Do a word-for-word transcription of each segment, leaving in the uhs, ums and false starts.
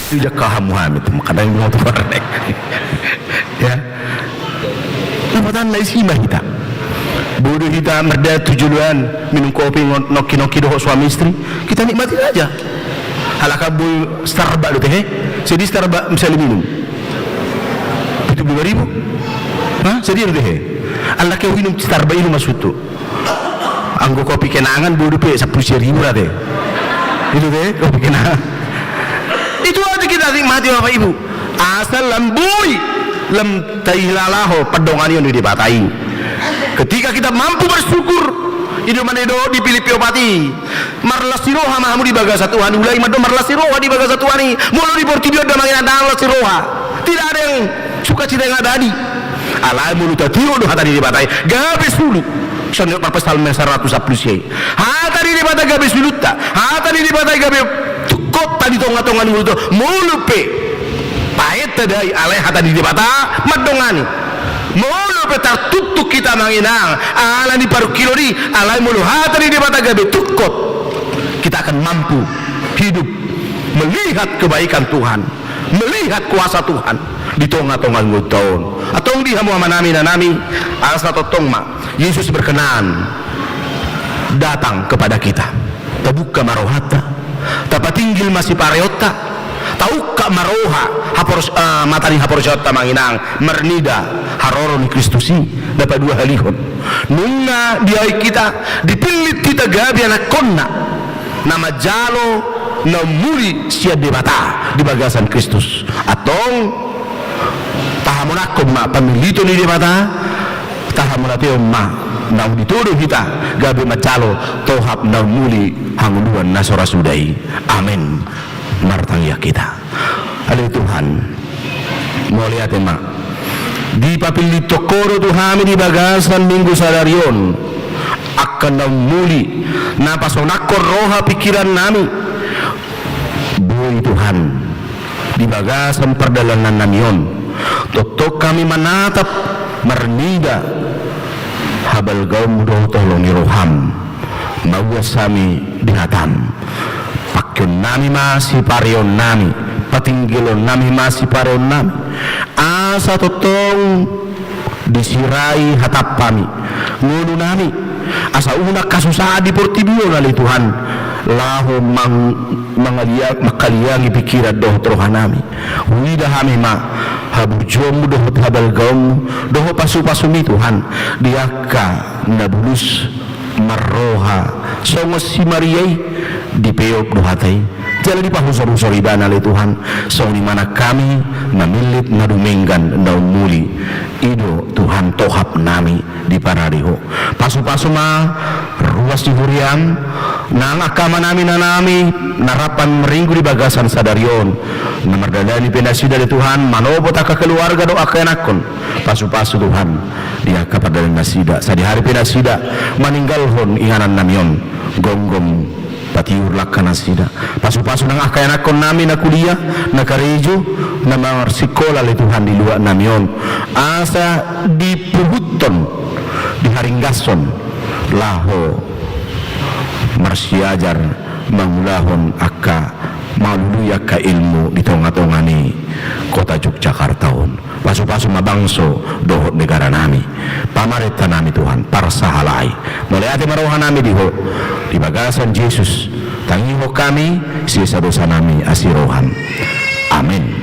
Ujak ka hamu hami tu makanan mau tu warna. Ya. Lupa tanna isi mah hita. Bodo hita mardalan tu joloan minum kopi ngon-, nongki-nongki dohot suami istri. Kita nikmati saja. Halak boi Starbucks do tehe. Jadi Starbucks misalnya minum. Tujuh puluh lima ribu. Hah? Jadi do tehe. Halak ke minum Starbucks minum masutu. Anggo kopi kenangan bodo pe sampulu sia ribu ra te. Itu te, kopi kenangan. Itu aja kita nikmati Bapak Ibu. Asal lam boi, lam tailalaho pandonganion ni Debata i. Ketika kita mampu bersyukur, i do mane do di Pilippi opat i. Marlas ni roha ma hamu di bagasan Tuhan, ulaon ma do marlas ni roha di bagasan Tuhan i. Molo di portibi on do manginang las ni roha. Tidak ada yang sukacita yang abadi. Alai molo tatiop do hata ni Debata i, gabe sulu. Songon parpsalmen saratus sampulu sia i. Hata ni Debata gabe sulutta, hata ni Debata gabe tungkotta di tonga-tonga ni ngolunta. Molo pe paet tadai alai hata ni Debata mandongani. Molo pe tartuktuk hita manginang ala ni parungkilon i, alai molo hata ni Debata gabe tungkot, kita akan mampu hidup melihat kebaikan Tuhan. Melihat kuasa Tuhan di tonga-tonga ngolunta on. Antong di hamu amanami, inanami, asa tongtong ma Jesus berkenan datang kepada kita. Tabuka ma rohanta, tapatinggil ma sipareonta, taungkap ma roha, hapor-, eh, mata ni haporseaonta manginang, marnida haroro ni Kristus i na paduahalihon. Nunga diaek hita, dipillit hita gabe anakkonna. Na manjalo na umuli sian Debata di bagasan Kristus. Antong, tahamonangkon ma pamilliton ni Debata, tahamonatehon ma naung ditodong hita gabe manjalo tohap na umuli hangoluan na so ra suda i. Amen. Martangiang hita. Ale Tuhan, mauliate ma. Dipapillit Ho do tu hami di bagasan Minggu sadari on angka na umuli, na pasonangkon roha pingkirannami. Boi Tuhan, di bagasan pardalanannami on, tongtong hami manatap marnida habalgaonMu dohot holong ni rohaM. Mauas hami di hataM. Pangkeonnami ma sipareonnami, patinggilonnami ma sipareonnami. Asa tongtong disirai hataM hami, ngolunami, asa unang hasusaan di portibi on ale Tuhan, laho mang-, mangalia-, manghaliangi pingkiran dohot rohanami. Huida hami ma haburjuonMu dohot habalgaonMu, dohot pasupasuMi Tuhan, di angka na bulus marroha songon si Maria i, dipeop do hata i jala dipahusor-husor ibana ale Tuhan. Songon i ma nang hami mamillit na dumenggan na umuli. I do Tuhan tohapnami di parari Ho. Pasupasu ma ruas ni huriaM, nang angka amanami inanami na rap hami marminggu di bagasan sadari on, na mardalani pe nasida ale Tuhan manopot angka keluarga dohot angka ianakkon. Pasupasu Tuhan di angka pardalanan nasida, sadihari pe nasida maninggalhon inganannami on, gomgom patiur langkanasida. Pasupasu nang angka ianakkonnami na kuliah, na karejo, na marsikola ale Tuhan di luatnami on, asa dipuhuthon, diharinggashon laho marsiajar mangulahon angka, mangalului angka ilmu di tonga-tonga ni kota Yogyakarta on. Pasupasu ma bangso dohot negaranami, pamarentanami Tuhan, parsahalai. Mauliate ma rohanami di Ho, di bagasan Jesus tangihon hami sesa dosanami asi rohaM. Amen.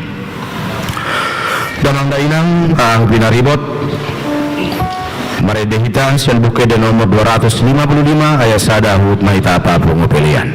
Damang dainang, ah, pinaribot. Marende hita sian Buku Ende nomor dua ratus lima puluh lima, ayat sada, huhut ma hita papungu pelean.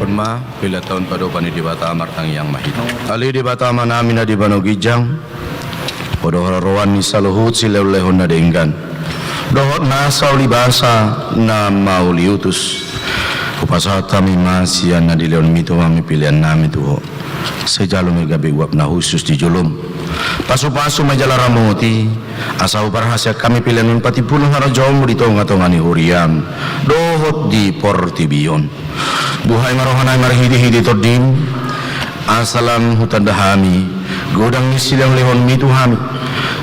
Ma, pelean taon padopan ni Debata martangiang ma hita. Ale Debata Amanami na di banua ginjang, Ho do haroroan ni saluhut silehonlehon na denggan dohot nasa ulibasa na mauliutus. Hupasahat hami ma sian na nilehonMi tu hami peleannami tu Ho. Sai jalo ma i gabe uap na hushus di jolom. Pasupasu ma i jala ramoti, asa huparhaseang hami pelean on patimbulhon harajaonMu di tongatonga ni huriaM dohot di portibi on. Buhai ma rohanami marhitehite TondiM, asa lam hutanda hami godang ni silehonlehonMi tu hami,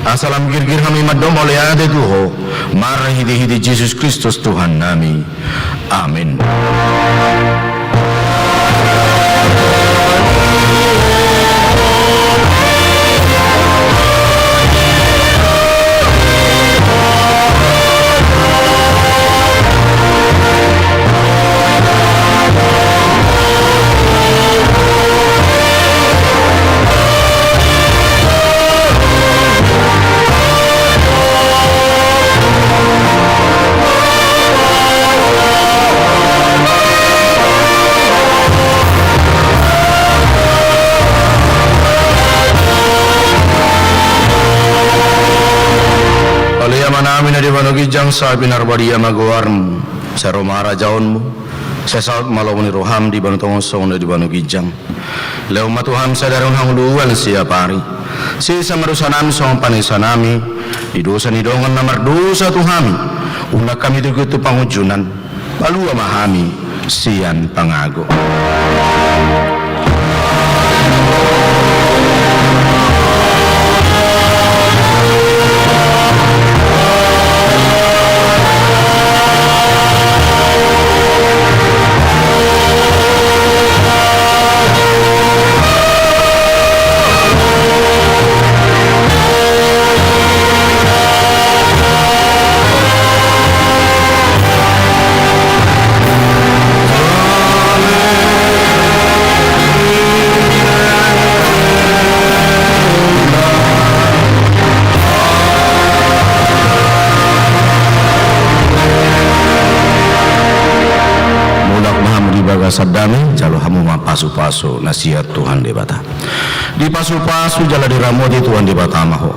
asa lam girgir hami mandok mauliate tu Ho, marhitehite Jesus Kristus Tuhannami. Amen. Ale Amanami na di banua ginjang, sai pinarbadia ma goarMu. Sai ro ma harajaonMu. Sai saut ma lomo ni rohaM di banua tonga on songon na di banua ginjang. Lehon ma tu hami sadari on hangoluan siapari. Sesa ma dosanami songon panesanami di dosa ni dongan na mardosa tu hami. Unang hami togihon tu pangunjunan. Palua ma hami sian pangago. Mulak ma hamu di bagasan dame, jalo hamu ma pasupasu na sian Tuhan Debata. Dipasupasu jala diramoti Tuhan Debata ma ho.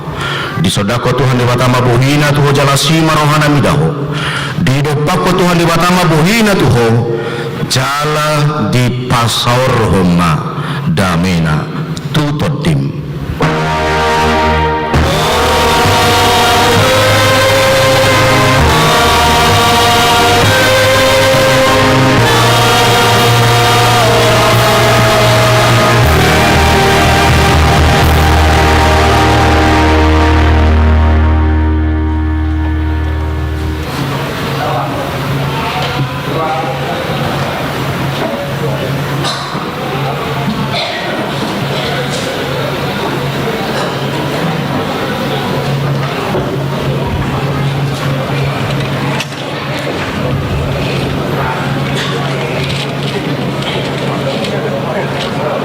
Disondangkon Tuhan Debata ma bohiNa tu ho jala asi ma rohaNa mida ho. Didompakkon Tuhan Debata ma bohiNa tu ho jala dipasaorhon ma dameNa